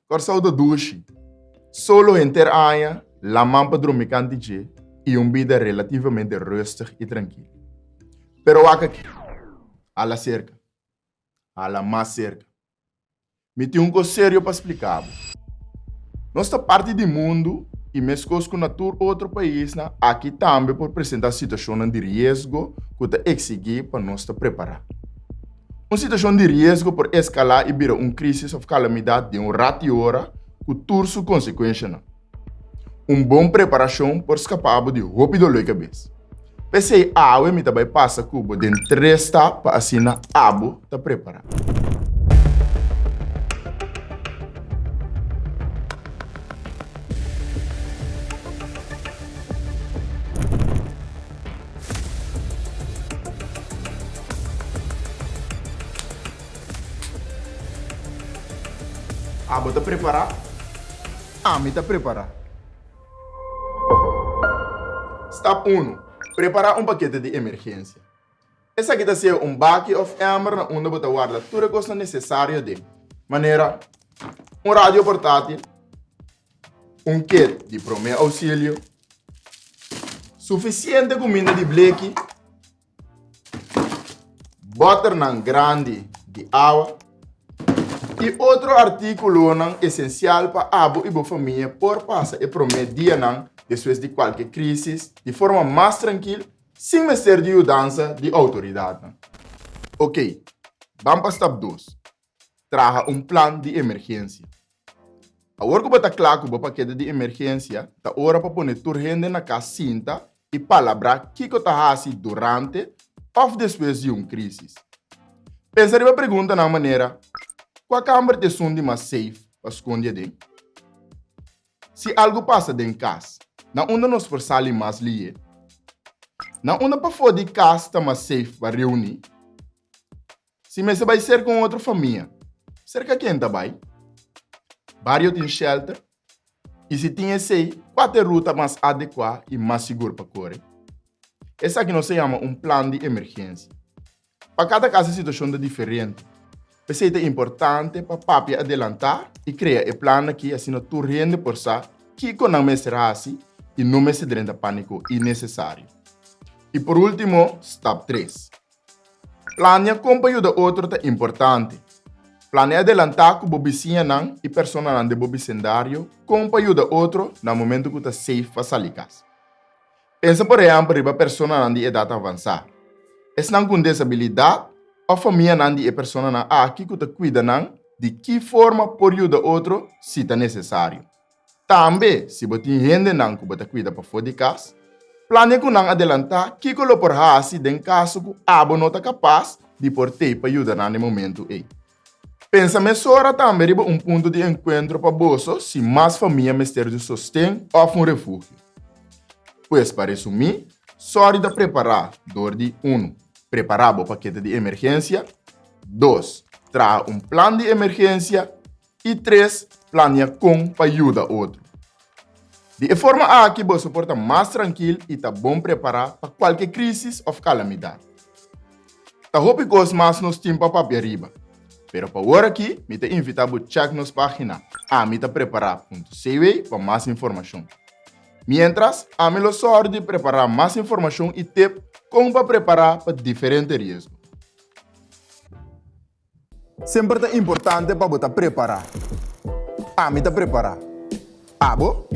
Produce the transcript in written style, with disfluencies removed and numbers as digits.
Kòrsou ta dushi. Solo henter aña, laman pa drumi kanti dje i un bida relativamente rustig i trankil. Pero wak aki. Hala serka. Hala mas serka. Mi tin un kos serio pa splika bo. Nos ta parti di mundu i meskos ku na tur otro paisnan, aki tambe por presentá situashonnan di riesgo ku ta eksigí pa nos ta prepará. Un situashon di riesgo por eskalá i bira un krísis òf kalamidat den un rat di ora ku tur su konsekuenshanan. Un bon preparashon por skapa bo di hopi doló di kabes. P'esei awe mi ta bai pasa ku bo den tres stap pa asina abo ta prepará. Abo ta prepará? Ami ta prepará. Stap unu, Prepará un pakete di emergensia. Esaki ta sea un baki òf èmer na unda bo ta warda tur e kosnan nesesario den, manera un radio portátil, un kit di promé ousilio, sufisiente kuminda di bleki, bòternan grandi di awa i otro artíkulonan esensial pa abo i bo famia por pasa e promé dianan despues di kualke krísis di forma mas trankil sin mester di yudansa di outoridatnan. Oké, ban pa stap dos. Traha un plan di emergensia. Awor ku bo ta kla ku bo pakete di emergensia, ta ora pa pone tur hende na kas sinta i palabrá kiko ta hasi durante òf despues di un krísis. Pensa riba preguntanan manera, Kua kamber ta esun di mas safe pa skonde aden? Si algu pasa den kas, na unda nos por sali mas lihé? Na unda pafó di kas ta mas safe pa reuní? Si mester bai serka un otro famia, serka ken ta bai? Bario tin shelter? I si tin esei, kua ta e ruta mas adekuá i mas sigur pa kore? Esaki nos ta yama un plan di emergensia. Pa kada kas e situashon ta diferente. P'esei ta importante pa papia adelantá i krea e plan aki asina tur hende por sa kiko nan mester hasi i no mester drenta pániko innesesario. I por último, stap tres. Plania kon pa yuda otro ta importante. Plania adelantá ku bo bisiñanan i personanan den bo bisendario kon pa yuda otro na momentu ku ta safe pa sali kas. Pensa por ehèmpel riba personanan di edat avansá, esnan ku un desabilidat òf famianan di e personanan aki ku ta kuida nan di ki forma por yuda otro si ta nesesario. Tambe, si bo tin hendenan ku bo ta kuida pafó di kas, plania ku nan adelantá kiko lo por hasi den kaso ku abo no ta kapas di por tei pa yuda nan den momentu ei. Pensa mesora tambe riba un punto di enkuentro pa boso si mas famia mester di sosten òf un refugio. Pues pa resumí, sòri ta prepará dor di, unu, prepará bo pakete di emergensia, dos, traha un plan di emergensia, I tres, plania kon pa yuda otro. Di e forma aki boso por ta mas trankil i ta bon prepará pa kualke krísis òf kalamidat. Ta hopi kos mas nos tin pa papia riba, pero pa wor aki mi ta invitá bo chèk nos página amitaprepará.cw pa mas informashon. Miéntras, ami lo sòru di prepará mas informashon i tep kon pa prepará pa diferente riesgo. Semper ta importante pa bo ta prepará. Ami ta prepará. Abo?